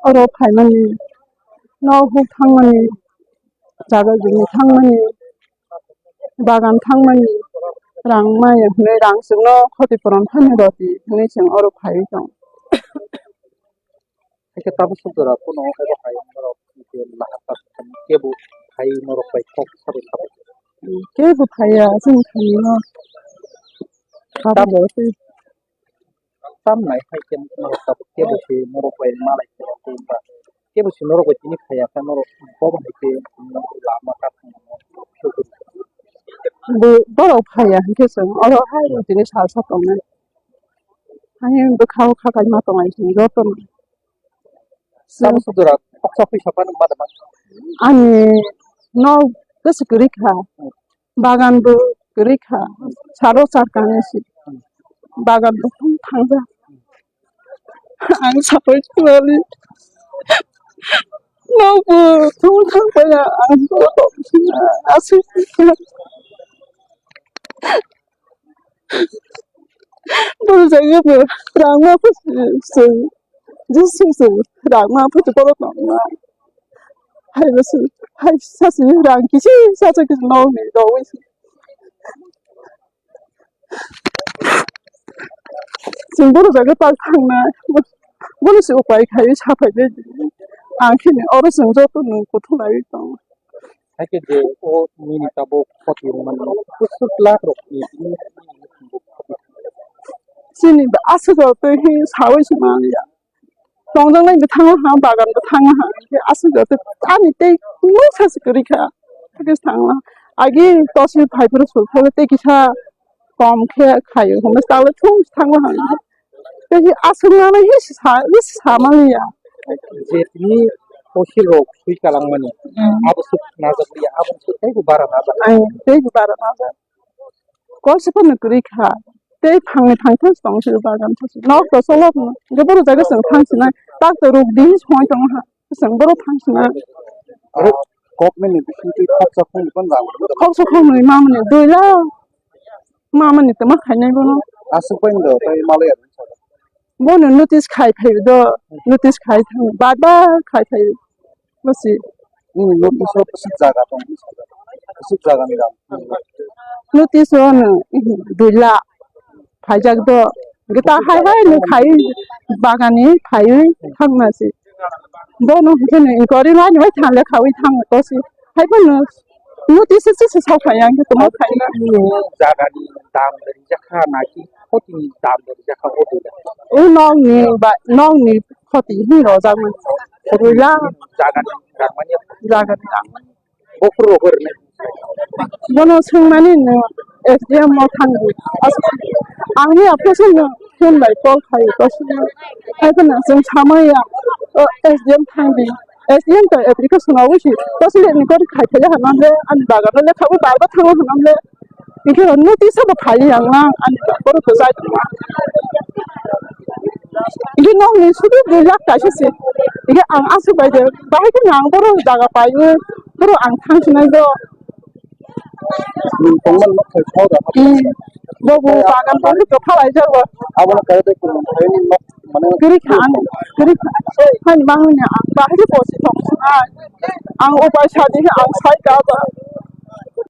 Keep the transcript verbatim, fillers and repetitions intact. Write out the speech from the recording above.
oro phaimani, nok huk thangmani, jaga jumi thangmani, bagan thangmani, rang maya hwnwi rang chwngno khoti puron thani rw di hwnwi chwng oro phaiwi tongo. Hakhe tabuk suk jora phano obo hai norok je lahar ta kebo hai norok bai kok sabai sabai. Kebo phaiya chwng thanino. Tabuk tam nai hai khe norok tabuk kebo se norok bai malai khe ba kebo se norok bai tini phaiya khe norok bobo hai khe lama ta thangno. Bo borok phaiya hwnkhe chwng oro hai tini sal sa tongnai. Ani bwkhao kha kaima tongnai chwng jotono. Tabuk suk jora khoksa pui sapa nung ma da ma. Ani nok bwswk kwrwi kha, bagan bo kwrwi kha, saro charkang si bagan bo thung thangja. Ang sapai kwrwi nok bo thung thangpaiya, ang aswk. Boro jaga bo rang ma phu chwng, jisung chwng rang ma phu borok tong ma. Hai bo chwng, hai sa chwng rang kisi sa chwng kisi nok ni dowi. Chwng boro jaga tak thang na, bono se upai khai sa phai be. Ang khe ni oro chwng joto nwng kuthum lai tong. Hakhe je o nini tabuk khoti wngmani, bwswk lakh rokni bini khoti. Chini ba aswk rok twi hi sawi se man ya. Tongjaknai bo thango ha, bagan bo thango ha, hingke aswk rok twi ani tei mungsa se kwrwi kha. Hingke thango agi tosi phai phuru sul phuru tei kisa kom khe khayo, hwnwi tangwi thung thango ha. Tei aswk nanai hi sa, hi sa man ya. Je tini tosi rok sui kalangmani, abo swk najak liya, abo swk tei bo bara najak. Ai, tei bo bara najak. Kok se phano kwrwi kha. Tei phangni phang thang se tong se bagan thang se. Nok to solok no. Hingke boro jaga chwng thang se nai. Tak to ruk di song tong ha. Chwng boro thang se nai. Aro government ni bising twi khorsa khong ni ban rang. Khorsa khong ni mamani dui lakh. Mamani tama khainai bono. Aswk bai ndo tai malaya. Bono notice khai phai do. Notice khai thang. Bar bar khai phai. Basi. Nini notice o bwswk jaga tong, bwswk jaga ni rang. Notice o no, dui lakh phaijak do. Gita hai hai no khai bagani khai thangna si. Bono hwnkhe no inquiry line bai thang le khaui thang to si. Hai phano notice se se sa phai ang to mo khai na. Nini jaga ni dam rijak kha na ki khoti ni dam rijak kha o dui lakh. O nok ni ba nok ni khoti hi rojak man. Dui lakh. Jaga ni rang mani. Jaga ni rang mani. Bokhorok rwgwrwknai. Bono swngmani no S D M o thangdi. Ang ni application no phone bai call khai, kosi no. Hai phano chwng samaya, o, S D M thangdi. S D M to application o wisi. Kosi ni kori khai khai hanam le, ani bagan le khabu bar bar thango hanam le. Hingke notice bo phai yang lang, ani bagan ko jai tongma. Hingke nokni sudu dui lakh kaisa se. Hingke ang aswk bai de, bahai khe ang boro jaga pai o, boro ang thang sinai do. Nwng tongmani nok sai khao da. Hmm. Bo bo bagan bo to khalai jago. Abono kaiwi tei kwrwng khaini nok mane kwrwi kha ang, kwrwi kha. Hani bangni ang bahai khe bo se tong sinai. Ang upai sadi ang sai ka ba.